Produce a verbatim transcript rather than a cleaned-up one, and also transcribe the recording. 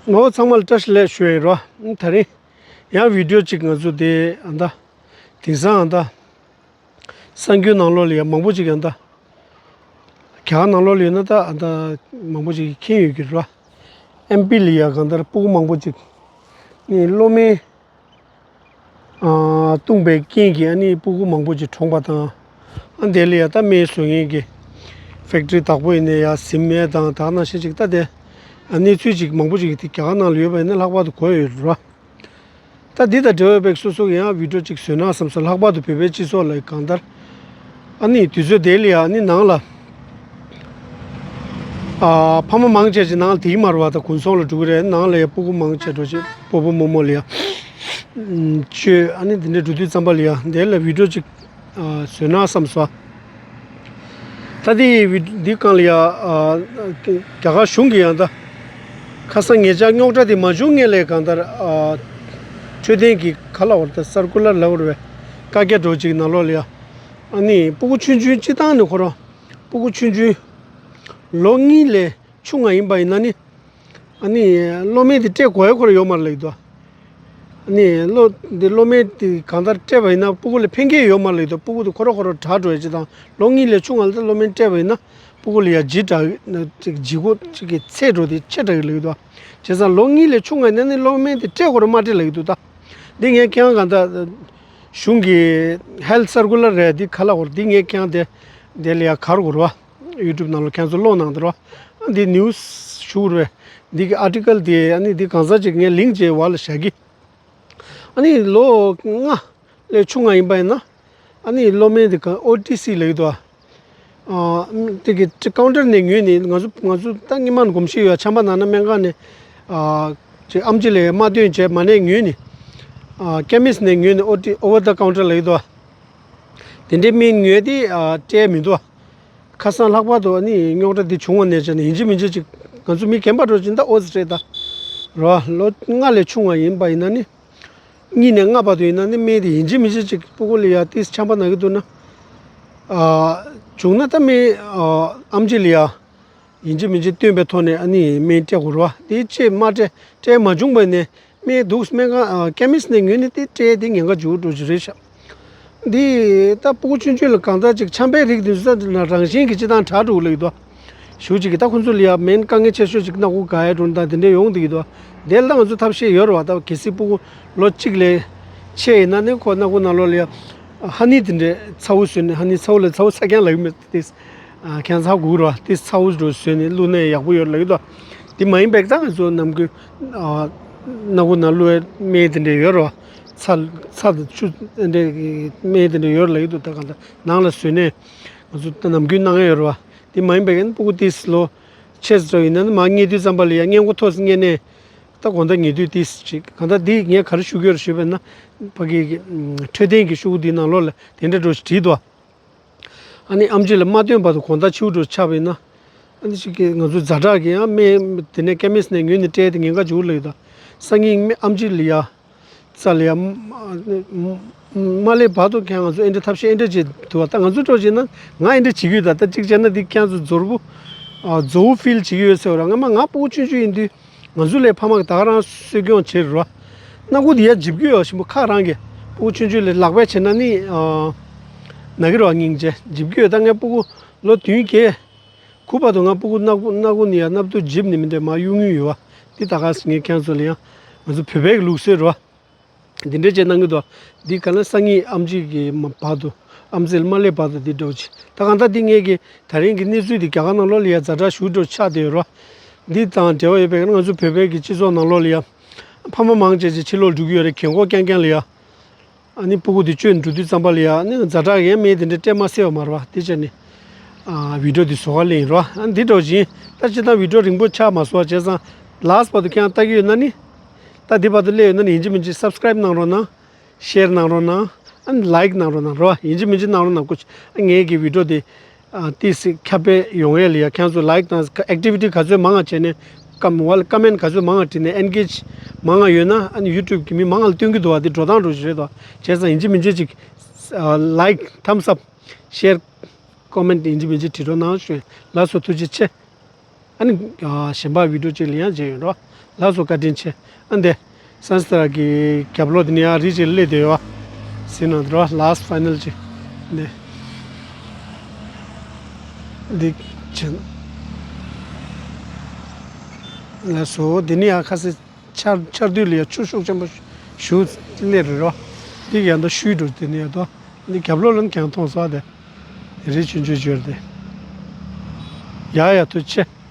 ངོ་བོ་ཚང་མ་ལ་བཀྲ་ཤིས་བདེ་ལེགས་ཞུ་ཡ་ཡིན་རོ། ད་རིང་ཡང་བི་ཌིའོ་གཅིག་ང་ཚོ་དེ་ཨ་ད་དེང་སང་ཨ་ད་གསར་འགྱུར་ནང་ལོགས་ལ་ཡང་མང་པོ་ཅིག་ཨ་ད་རྒྱ་གར་ནང་ལོགས་ལ་ཡོད་ན་ད་ཨ་ད་མང་པོ་ཅིག་མཁྱེན་ཡོད་ཀྱི་རོ། ཨེམ་པི་ལ་ཡང་གང་ལྟར་སྤུ་གུ་མང་པོ་ཅིག་ནི་གློ་སྨན་ཨ་བཏུངས་པའི་རྐྱེན་གྱིས་ཨ་ནི་སྤུ་གུ་མང་པོ་ཅིག་གྲོངས་པ་དང་། ཨ་དེ་ལ་ཡ་ད་སྨན་བཟོ་མཁན་གྱི་ཕེག་ཊི་རི་བདག་པོ་ཡིན་ནའི་ཡ་ཟིན་མེད་དང་ད་ག་ནང་བཞིན་ཅིག་ད་དེ་ཨ་གནས་ཚུལ་ཅིག་མང་པོ་ཅིག་དེ་རྒྱ་གར་ནང་ལ་ཡོད་པ་ཡིན་ན་ལྷག་པར་དུ་གོ་ཡོད་རེད་ར། ད་འདི་དང་འབྲེལ་བའི་སོ་སོ་གི་ཡང་བི་ཌིའོ་ཅིག་བཟོས་ན་བསམ་སོང་། ལྷག་པར་དུ་བོད་པའི་སྤྱི་ཚོགས་ལ་གང་ལྟར་ཨ་ནི་དུས་ཚོད་དེ་ལ་ཡ་ཨ་ནི་ནང་ལ། ཨ་ཕ་མ་མང་ཆེ་ཅིག་ནང་ལ་དེ་གི་མར་བ་དང་གུང་སེང་ལ་འགྲོ་གི་རེད། ནང་ལ་ཡ་སྤུ་གུ་མང་ཆེ་འགྲོ་ཅིག་སྤོ་བོ་རྨོ་མོ་ལ་ཡ་བཅོས་ཨ་ནི་དེ་འདྲ་འགྲོ་དུས་ཙམ་པ་ལ་ཡ་དེ་ལ་བི་ཌིའོ་ཅིག་ཨ་བཟོས་ན་བསམ་སོང་། ད་དེ་བི་འདི་སྒང་ལ་ཡ་ཨ་རྒྱ་གར་གཞུང་གི་ཡང་ད་ཁ་སང་ཉེ་ཆར་རྙོག་དྲ་དེ་མ་བྱུང་སྔོན་ལ་གང་ལྟར་ཨ་འཕྲོད་བསྟེན་གྱི་ག་ལ་བར་ད་སར་ཀུ་ལར་ལ་བར་བའི་བཀའ་རྒྱ་འགྲོ་ཅིག་ནང་ལོགས་ལ་ཡ་ཨ་ནི་སྤུ་གུ་ཆུང་ཆུང་སྤྱི་བཏང་ནས་ཁོ་རང་སྤུ་གུ་ཆུང་ཆུང་ལོ་གཉིས་ལས་ཆུང་ང་ཡིན་པ་ཡིན་ན་ནི། ཨ་ནི་གློ་སྨན་དེ་སྤྲད་དགོས་ཡ་ཁོ་རང་ཡོད་མ་རེད་ལབ་ཀྱི་འདུག་ཨ་ནི་གློ་འདི་གློ་སྨན་དེ་གང་ལྟར་སྤྲད་པ་ཡིན་ན་སྤུ་གུ་ལ་ཕན་ཁེ་ཡོད་མ་རེད་ལབ་ཀྱི་འདུག་སྤུ་གུ་དེ་ཁོ་རང་ཁོ་རང་དྲག་འགྲོ་ཡ་ཅིག་དང་ལོ་གཉིས་ལས་ཆུང་ང་ལ་ད་གློ་སྨན་སྤྲད་པ་ཡིན་ན་སྤུ་གུ་ལ་ཡ་ལྗིད་དྲག་ཅིག་ལྗིད་ཁོག་ཅིག་གི་ཚད་འགྲོ་དེ་ཆེ་དྲགས་ཡོད་ལབ་ཀྱི་འདུག་བྱས་ཙང་ལོ་གཉིས་ལས་ཆུང་ང་ཡིན་ན་ནི་གློ་སྨན་དེ་སྤྲད་དགོས་རེད་མ་སྤྲད་ལབ་ཀྱི་འདུག་ད་འདི་ངས་ཁྱེད་རང་གང་ལྟར་གཞུང་གི་ཧེལ་ཐི་སར་ཀུ་ལར་རེད། འདི་ག་ལ་འོར་འདི་ངས་ཁྱེད་རང་དེ་དེ་ལ་ཡ་གར་དགོས་རེད་བ། ཡུ་ཊུབ་ནང་ལ་ཁྱེད་ཚོ་ཀློག་གནང་དེ་རོ། འདི་ནིའུ་སི་ཞུ་རེད། འདི་གི་ཨར་ཊི་ཀལ་དེ་ཨ་ནི་འདི་གང་ཟག་ཅིག་ངས་ལིང་ཀི་བྱས་བ་ལ་བཞག་གི། ཨ་ནི་ལོ་ལྔ་ལས་ཆུང་ང་ཡིན་པ་ཡིན་ན་ཨ་ནི་གློ་སྨན་དེ་ག་ཨོ་ཊི་སི་ལབ་ཀྱི་འདུག་ཨ་དེ་གི་ཀའུན་ཊར་ནས་ཉོས་ནི་ང་ཚོ་ང་ཚོ་ད་སྔོན་མ་ནས་གོམས་གཤིས་ཡོད། ཆམ་པ་ན་ན་སྨན་ཁང་ནས་ཨ་ཅིག་ཨམ་ཆི་ལས་མ་བཏོན་བྱས་མ་ནས་ཉོས་ནི་ཨ་ཀེ་མི་སི་ནས་ཉོས་ནི་ཨོ་ཊི་ཨོ་ཝར་ད་ཀའུན་ཊར་ལབ་ཀྱི་འདུག་དེ་འདྲའི་སྨན་ཉོས་དེ་ཨ་སྤྲད་མི་འདུག་ཁ་སང་ལྷག་པར་དུ་ནི་རྙོག་དྲ་འདི་བྱུང་བ་ནས་བྱས་ནས་ཡིན་གཅིག་མིན་གཅིག་ཅིག་ང་ཚོ་མི་རྒན་པ་འགྲོ་ཅིག་ད་ཨོ་ཙི་སྤྲད་ད་རོ། ལོ་ལྔ་ལས་ཆུང་བ་ཡིན་པ་ཡིན་ན་ནི་གཉིས་ནས་ལྔ་བར་དུ་ཡིན་ན་ནི་སྨན་དེ་ཡིན་གཅིག་མིན་གཅིག་ཅིག་སྤུ་གུ་ལ་ཡ་ཏིས་ཆམ་པ་ན་གི་འདུག་ན་ཨ་བྱུང་ན་ད་སྨན་ཨ་ཨམ་ཆི་ལ་ཡ་ཡིན་གཅིག་མིན་གཅིག་བཏོན་པའི་ཐོག་ནས་ཨ་ནི་སྨན་སྤྲད་དགོས་རེད་བ། དེ་ཅིག་མ་སྤྲད་སྤྲད་མ་བྱུང་བ་ནས་སྨན་འདུག་སྨན་ཁང་ཨ་ཀེ་མི་སི་ནས་ཉོས་ནས་དེ་སྤྲད་དེ་ཉེན་ཁ་འཇུག་འགྲོ་གི་རེད་ཤག་འདི་ད་སྤུ་གུ་ཆུང་ཆུང་ལ་གང་ལྟར་ཅིག་ཆམ་པའི་རིགས་འདི་ཚོ་ད་རང་བཞིན་གྱི་སྤྱི་བཏང་དྲག་འགྲོ་གི་ལབ་ཀྱི་འདུག་ཞུ་ཅིག་གི་ད་ཁོང་ཚོ་ལ་ཡ་སྨན་དཀའ་ངལ་ཆེ་ཤོས་ཅིག་སྣ་ཁུག་འགག་ཡ་འགྲོ་ད་དེ་འདྲ་ཡོང་བསྡད་ཀྱི་འདུག་དེ་ལ་ད་ང་ཚོ་ཐབས་ཤེས་ཡོད་རེད་བ། ད་གལ་སྲིད་སྤུ་གུ་ལོ་གཅིག་ལས་ཆེ་ཡིན་ན་ནི་ཁོ་སྣ་ཁུག་ནང་ལོགས་ལ་ཡ་ཧ་ནི་དེ་འདྲའི་ཚ་བོ་བཟོས་ནས་ཧ་ནི་ཚ་བོ་ལ་ཚ་བོ་ཚ་རྐྱང་ལབ་ཀྱི་མེད་དེ། ཁྱེད་ཚ་དགོས་རེད་བ། དེ་ཚ་བོ་འགྲོ་བཟོས་ནས་བླུགས་ན་ཡག་པོ་ཡོད་ལབ་ཀྱི་འདུག་དེ་མ་ཡིན་པའི་ད་ང་ཚོ་ནམ་རྒྱུན་སྣ་ཁུག་ནང་བླུགས་པའི་སྨན་དེ་འདྲ་ཡོད་རེད་བ། ཚྭ་ཚྭ་དང་ཆུ་དེ་འདྲའི་སྨན་དེ་འདྲ་ཡོད་ལབ་ཀྱི་འདུག་ད་གང་ལྟར་ནང་ལ་བཟོས་ནས་ང་ཚོ་ད་ནམ་རྒྱུན་གནང་ཡ་ཡོད་རེད་བ། དེ་མ་ཡིན་པའི་ཕྲུ་གུ་དེ་ལོ་ཆེ་ཙམ་ཡིན་ན་མར་ཉལ་དུས་ཙམ་པ་ལ་ཡ་སྔས་མགོ་མཐོ་ཙམ་ཉལ་ནས་ད་དགོང་དག་ཉལ་དུས་དེ་ཅིག་གང་ལྟར་འདི་ངས་ག་རེ་ཞུ་གི་ཡོད་རེད་ཞུས་པ་ན་ཕ་གི་འཕྲོད་བསྟེན་གྱི་ཤོག་བུ་འདིའི་ནང་ལོགས་ལ་དེ་འདྲ་འདྲ་བོ་ཞིག་བྲིས་འདུག་ཨ་ནི་ཨམ་ཆི་ལ་མ་བཏོན་བར་དུ་དགོང་དག་ཕྱི་དྲོ་ཆགས་པ་ཡིན་ན། ཨ་ནི་ཅིག་གིས་ང་ཚོའི་ཛ་དྲག་གི་ཡང་སྨན་དེ་ནས་ཀེ་མི་སི་ནས་ཉོས་ནས་སྤྲད་དེ་ཉེན་ཁ་འཇུག་ལབ་ཡོད་ད། སང་ཉིན་སྨན་ཨམ་ཆི་ལ་ཡ་རྩ་ལ་ཡ་མ་སླེབས་བར་དུ་ཁྱེད་ང་ཚོ་ཨེ་འདྲ་ཐབས་ཤེས་ཨེ་འདྲ་བྱེད་འདུག་བ། ད་ང་ཚོ་འགྲོ་བྱེད་ན་ང་ཨེ་འདྲ་བྱེད་ཀྱི་ཡོད་ད། ད་གཅིག་བྱས་ན་འདི་ཁྱེད་ཚོ་མཛོར་བུ་མཛོ་བོ་ཕིལ་བྱེད་ཀྱི་ཡོད་ཟེར་བ་ར། ང་མ་ང་སྤུ་གུ་ཆུང་ཆུང་ཡིན་དུས། ང་ཚོ་ལས་ཕ་མ་གི་ད་ག་རང་གསོ་སྐྱོང་བྱེད་རོ། སྣ་ཁུག་དེ་ཡར་འཇིབ་ཀྱི་ཡོད་ཞིམ་པོ་ཁ་རང་གི་སྤུ་གུ་ཆུང་ཆུང་ལས་ལག་པས་བྱེད་ན་ནི་ཨ་ན་གི་རོ། སྙིང་རྗེ་འཇིབ་ཀྱི་ཡོད། ད་ངའི་སྤུ་གུ་ལོ་བདུན་བརྒྱད་དགུ་བར་དུ་ང་སྤུ་གུ་སྣ་ཁུག་སྣ་ཁུག་ནས་ཡར་སྣབས་ཏོ་འཇིབ་ནས་མི་འདོད་མར་གཡུག་མྱོང་ཡོད་བ། འདི་ད་ག་སེ་ངས་ཁྱེད་ཚོ་ལ་ཡང་ང་ཚོ་བོད་པའི་གི་ལུགས་སྲོལ་རོ། འདི་འདྲ་བྱས་གནང་གི་འདུག་འདི་ག་ལ་སང་ཉིན་ཨམ་ཆི་གི་མ་བར་དུ་ཨམ་ཆི་ལ་མ་སླེབས་བར་དུ་འདི་འགྲོ་ཆེ། ད་གང་ལྟར་འདི་ངས་ཀྱི་ད་རིང་གི་གནས་ཚུལ་འདི་རྒྱ་གར་ནང་ལོགས་ལ་ཡ་ཛ་དྲག་ཞུ་འགྲོ་ཆགས་བསྡད་ཡོད་རོ། འདི་དང་འབྲེལ་བ་ཡོད་པའི་ང་ཚོ་བོད་པའི་གི་སྤྱི་ཚོགས་ནང་ལོགས་ལ་ཡ་ཕ་མ་མང་ཆེ་ཆེ་ཕྱི་ལོགས་འགྲོ་གི་ཡོད་རེད། རྒན་གོག་རྐྱང་རྐྱང་ལ་ཡ་ཨ་ནི་སྤུ་གུ་འདི་བཅོས་འགྲོ་དུས་ཙམ་པ་ལ་ཡ་ཨ་ནི་ཛ་དྲག་ཡང་སྨན་དེ་འདྲ་སྤྲད་མ་སྲིད་པ་མ་རེད་བ། དེ་བྱས་ནས་ཨ་བི་ཌིའོ་འདི་བཟོ་ག་ལེན་རོ། ཨ་འདི་འགྲོ་བཞིན་ད་སྤྱིར་བཏང་བི་ཌིའོ་རིང་པོ་ཆགས་མ་སོང་བ་བྱས་ཙང་ལཱསི་བར་དུ་ཁྱེད་རང་ལྟ་གི་ཡོད་ན་ནི། ད་འདི་བར་དུ་སླེབས་ཡོད་ན་ནི་ཡིན་གཅིག་མིན་གཅིག་སབ་སི་ཀ་རེབ་གནང་རོགས་གནང་། ཤེར་གནང་རོགས་གནང་། ཨ་ནི་ལའིག་གནང་རོགས་གནང་རོ། ཡིན་གཅིག་མིན་གཅིག་གནང་རོགས་གནང་། སྐུ་མཁྱེན། ཨ་ངའི་གི་བི་ཌིའོ་དེ་ཨ་ཏིས་ཁྱབ་སྤེལ་ཡོང་ཡས་ལ་ཡ་ཁྱེད་ཚོ་ལའིག་དང་ཨེག་ཊི་བི་ཊི་ག་ཚོད་མང་ང་བྱས་ནས་ཀམ་ཝལ་ཀ་མེན་ག་ཚོད་མང་ང་བྲིས་ནས་ཨེན་གེཇ་མང་ང་ཡོད་ན་ཨ་ནི་ཡུ་ཊུབ་གི་མི་མང་ང་ལ་སྟོན་གི་འདུག་བ། དེ་འགྲོ་སྟངས་འགྲོ་ཞིག་རེད་དོ། བྱས་ཙང་ཡིན་གཅིག་མིན་གཅིག་ཅིག་ཨ་ལའིག་ཐམ་སི་ཨབ་ཤེར་ཀོ་མེན་ཡིན་གཅིག་མིན་གཅིག་བྲིས་རོགས་གནང་ཞུ། ལགས་སོ། ཐུགས་རྗེ་ཆེ། ཨ་ནི་གཞན་པ་བི་ཌིའོ་ཅིག་ལ་ཡང་མཇལ་ཡོང་རོགས། ལགས་སོ། བཀའ་དྲིན་ཆེ། ཨ་འདི་སན་སི་ཏ་ར་གི་རྒྱབ་ལོགས་དེ་ནས་ཡང་རི་ཅིག་སླེབས་བསྡད་ཡོད། ཟིན་ན་འདྲ་ལཱ་སི་ཕའི་ནལ་ཅིག་འདི། འདི་ཅིག་ལགས་སོ། དེ་ནས་ཡང་ཁ་སང་ཆར་ཆར་དུས་ལ་ཡང་ཆུ་ཤུགས་ཆེན་པོ་ཞུགས་སླེབས་རེད་རོ། འདི་ཡང་ད་ཤུལ་འགྲོ་དེ་ནས་ཡང་ད། འདི་རྒྱབ་ལོགས་ལ་ནི་གྱང་མཐོང་སོང་དེ། རི་ཆུང་ཆུང་བརྗོད་དེ། ཡ་ཡ་ཐུགས་རྗེ་ཆེ།